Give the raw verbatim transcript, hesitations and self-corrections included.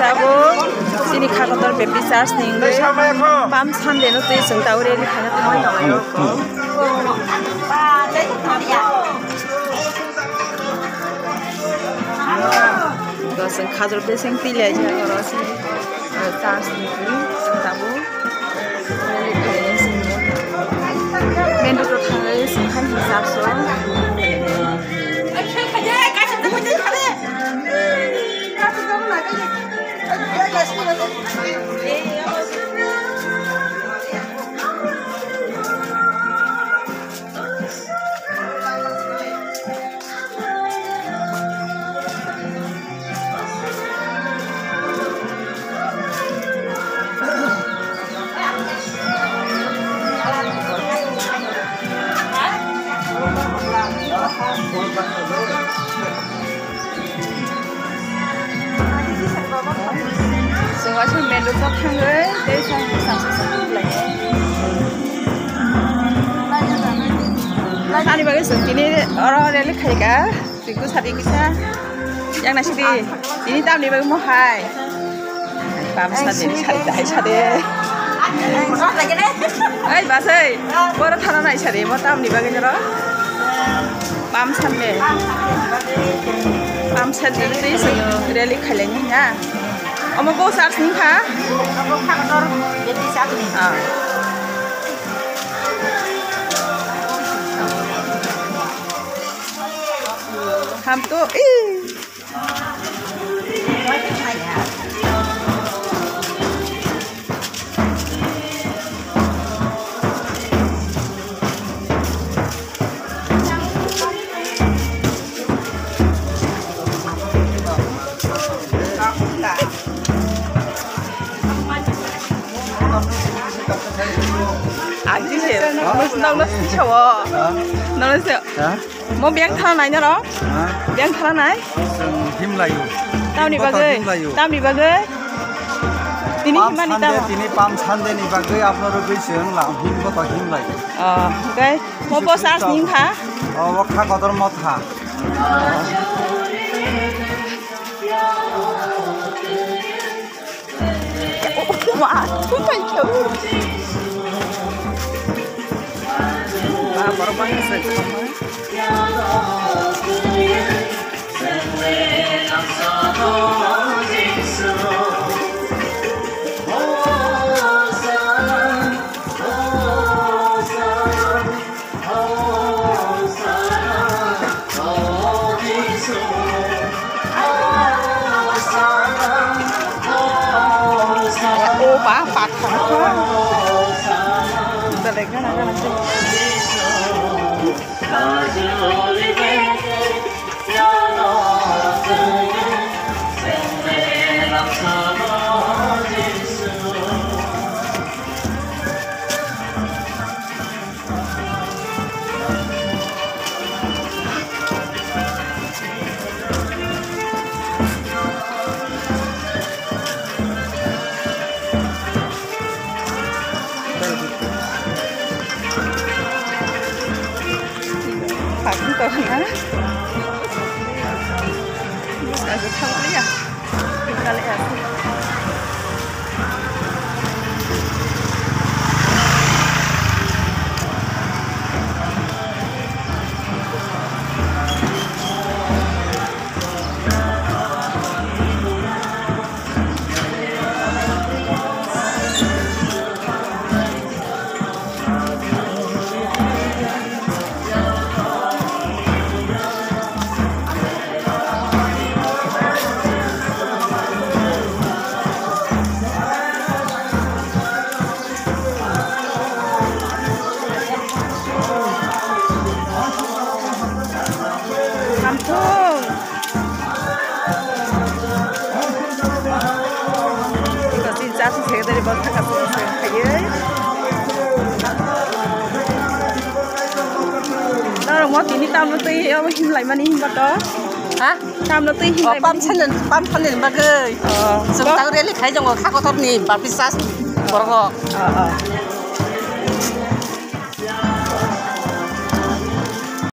Abo chini Khakotor Baptist Church ni wngwi Palm Sunday no twi chwng tabuk rally khaina thangwi tongo. Bo chwng Khajur Deseng twi lai oro chini church ni twi chwng tabuk. Main road o thangwi chwng hai church o. Chwng waisa main road o thangwi tei samsa samsa khlai. Ani bagwi chwng tini oro rally khaika. Twi kwsa di kisa. Yang nasi di. Ini tamni bagwi mo hai. Bam sa de, sa de, sa de. Oi, basai. Boro thana nai sa de, mo tamni bagwi noro. Bam sa de. Bam sa de, twi sa de. Rally khailai ni na. Omo bo sars ni kha. Ah. Ham to, ih. Ang sini, nong nong sini siapa? Nong nong siapa? Mo biyang thana nai noro? Ha? Biyang thana nai? Chwng himlaio. Tamni bagwi? Himlaio. Tamni bagwi? Tini himani tamo? Tini Palm Sunday ni bagwi abno rwgwi chwng la him boto himlaio. Oh, okay. Mo bo sars ni kha? Oh, bo kha kotor mo tha. Wa, thumpai khe. Ba, borok bangma se. O ba, pakha. Belai gana gana se. Phakni tongkha na? Buskang se thangmani ya. Thangmani ya. Hamthung. Iko chini chasing secretary bo thangka chini se khaiye. Norok mo tini tamno twi obo himlai mani himba to? Ha? Tamno twi himlai mani. Pam sanen, pam sanen bagwi. Oh. Chwng tang rally khai jongo kha kotor ni Baptist church borok rok. Oh, oh.